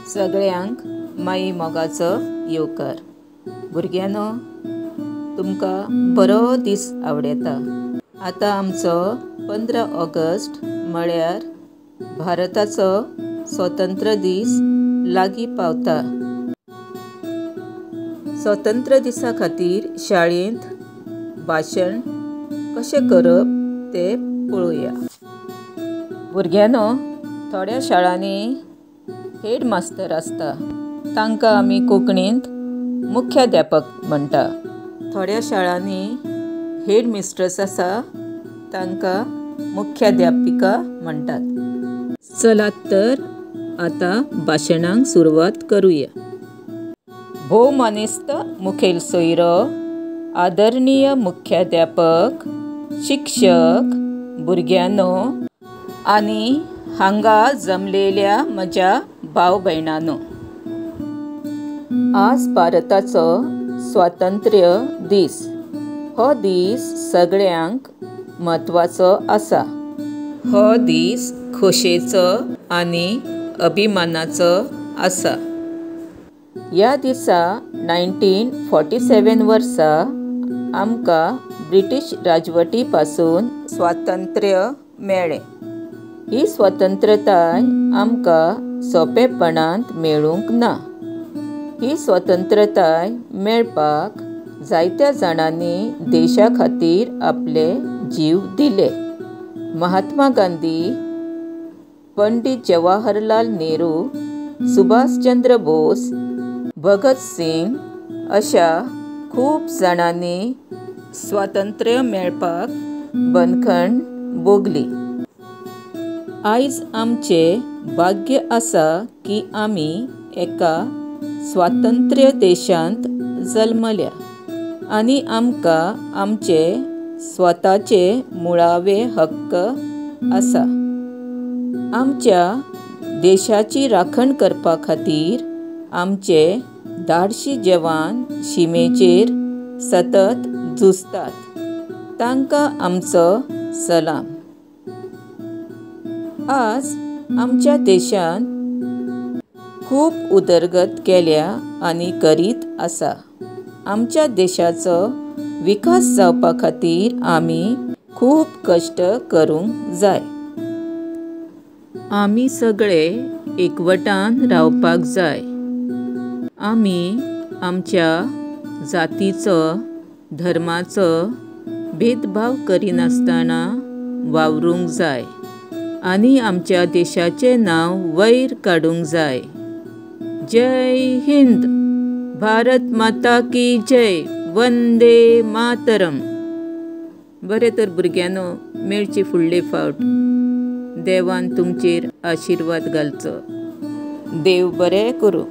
सगळ्यांक माई मोगाचो येवकार. भुरग्यांनो, तुमकां बरो दीस आवडटा. आतां आमचो 15 ऑगस्ट म्हळ्यार भारताचो स्वतंत्र दीस लागीं पावता. स्वतंत्र दिसा खातीर शाळेंत भाशण कशें करप तें पळोवया. भुरग्यांनो, थोड्या शाळांनी हेड मास्तर आसता, तांकां आमी कोंकणींत मुख्याध्यापक म्हणटा. थोड्या शाळांनी हेड मिस्ट्रस आसा, तांकां मुख्याध्यापिका म्हणटात. चलात तर आतां भाशणांक सुरवात करुया. भोवमानेस्त मुखेल सोयरो, आदरणीय मुख्याध्यापक, शिक्षक, भुरग्यांनो आनी हांगा जमलेल्या म्हज्या भाव भयणांनो, आज भारताचो स्वातंत्र्य दीस. हो दीस सगळ्यांक म्हत्वाचो आसा. हो दीस खोशेचो आनी अभिमानाचो आसा. ह्या दिसा 1947 वर्सा आमकां ब्रिटीश राजवटी पासून स्वातंत्र्य मेळ्ळें. ही स्वतंत्रताय आमकां सोंपेपणांत मेळूंक ना. ही स्वतंत्रताय मेळपाक जायत्या जाणांनी देशा खातीर आपले जीव दिले. महात्मा गांधी, पंडित जवाहरलाल नेहरू, सुभाषचंद्र बोस, भगत सिंग अशा खूब जाणांनी स्वातंत्र्य मेळपाक बंदखण भोगली. आयज आमचें भाग्य आसा की आमी एका स्वातंत्र्य देशांत जल्मल्या आनी आमकां आमचे स्वताचे मुळावे हक्क आसा. आमच्या देशाची राखण करपा खातीर आमचे धाडशी जवान शिमेचेर सतत झुजतात, तांकां आमचो सलाम. आज आमच्या देशांत खूब उदरगत केल्या आनी करीत आसा. आमच्या देशाचो विकास जावपा खातीर आमी खूब कश्ट करूंक जाय. आमी सगळे एकवटान रावपाक जाय. आमी आमच्या जातीचो, धर्माचो भेदभाव करिनासतना वावरूंक जाय आनी आमच्या देशाचें नांव वयर काडूंक जाय. जय हिंद, भारत माता की जय, वंदे मातरम. बरें तर भुरग्यांनो, मेळची फुडले फावट. देवान तुमचेर आशिर्वाद घालचो. देव बरें करूं.